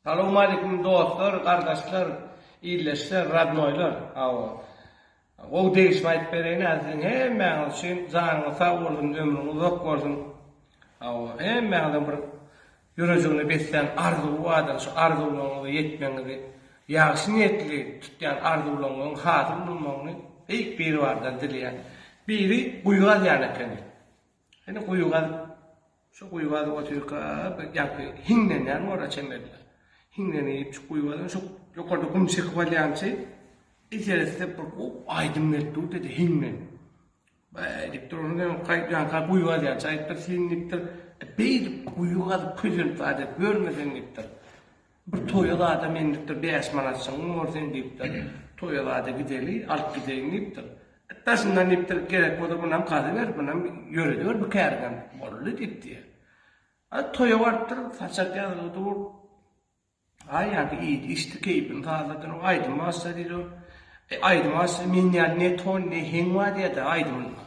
Salowmaleýkim dostlar, gardaşlar, ildeşler, radnoýlar. Hawa. Gowy degişme aýdyp bereýin hä siziň hemmäňiz üçin janyňyz sag bolsun, ömrüňiz uzak bolsun. Hawa, hemmäňiziň bir ýürejigine beslän arzuwy bardyr, şu arzuwlaryňyza ýetmegiňizi, ýagşy niýetli tutýan arzuwlaryňyzyň hasyl bolmagyny Beýik Biribardan dileýän. Biri guýy gazýan ekeni. Ine guýy gazyp, şu guýy gazyp otyrka bir ýaňky hiňlenýän bor-a çemelde. Hiňlenip şu guýy gazan şu ýokarda gum çekip alýançy bir seretse bir gowy aýdym gelip dur dedi hiňlenip. Bäý diýip dur ony ýaňky guýy gazýançy aýdypdyr sen diýipdir beýdip guýy gazyp kösenip zat edip ýörme sen diýipdir. Bir toýa zada men diýipdir, 5 manatjygyň bor seň diýipdir. Toýa zada gideli, alyp gideýin diýipdir. Daşyndan diýipdir, gerek bolsa munam gazyber, munam ýörediber bu käriňem. Boldy diýipdir. A toýa barypdyr, saçak ýazylgy dur. Aý ýaňky iýdi, içdi, keýpini sazlady, aýdym başlady diýdi. E, aýdym başlady, men ýaly ne ton, ne heň bar diýýär-de aýdymynda.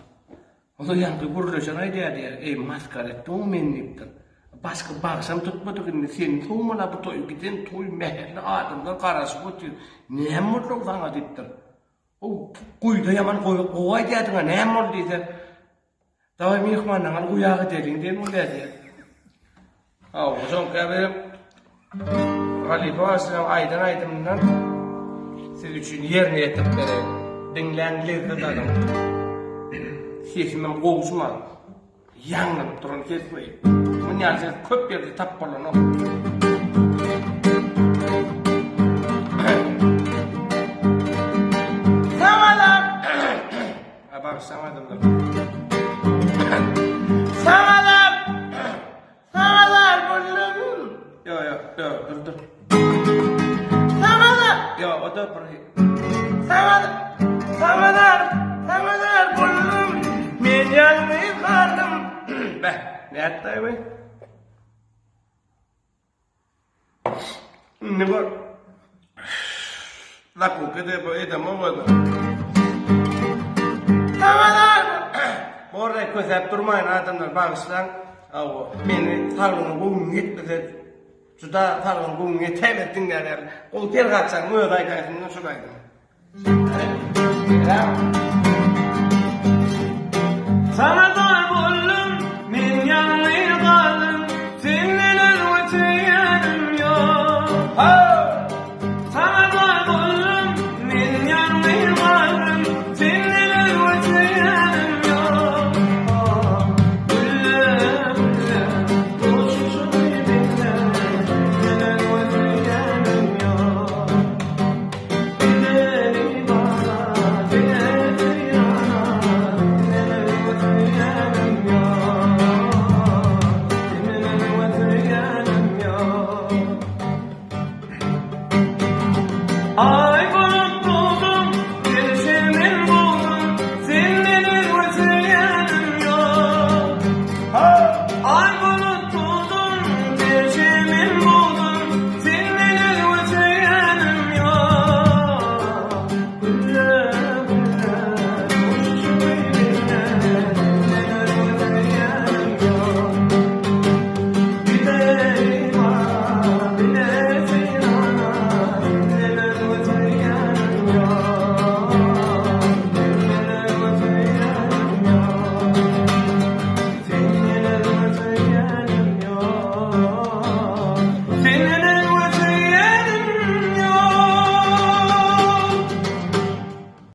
Onda ýaňky gürleşen aýdýar diýýär, Eý, masgara etdiň-ow meni diýipdir. Başga bagşam tutmadyk indi, seni sowmaly-a bu toýa, giden toý mähelle adamlar garaşyp otyr, näme boldy-ow saňa diýipdir. Ow, guýuda ýaman gowy aýdýardyň-a, näme boldy diýse, Dawaý myhmanlaňy al guýa gideliň diýen bolýar diýýär. Hawa, şoňka bir halypa bagşylaryň aýdan aýdymyndan siz üçin ýerine ýetirip bereýin. Diňläň, lezzet alyň. Sesimem gowşuman. Ýaňlanyp duran ses we muny ýaly ses köp ýerde tap bolanok. Sagalar! A bagyşlaň adamlar. Sagalar! Sagalar boldum. Ýo ýo ýo dur dur. Sagalar! Ýo o da bir Sagalar! Sagalar! Sagalar boldum. Men ýalňyz galdym. Beh, nätdi bu? Indi gör. Zakupka de bu edemok özüm. Borda kösäp durmaýyn adamlar bagyşlaň. Awa, meni saglygyna göwnüň ýetmese juda saglygyna göwnüň ýetäýmez diňläber. Gowy Perhatjanyň özi aýdaýsyn şol aýdymy. Saňa.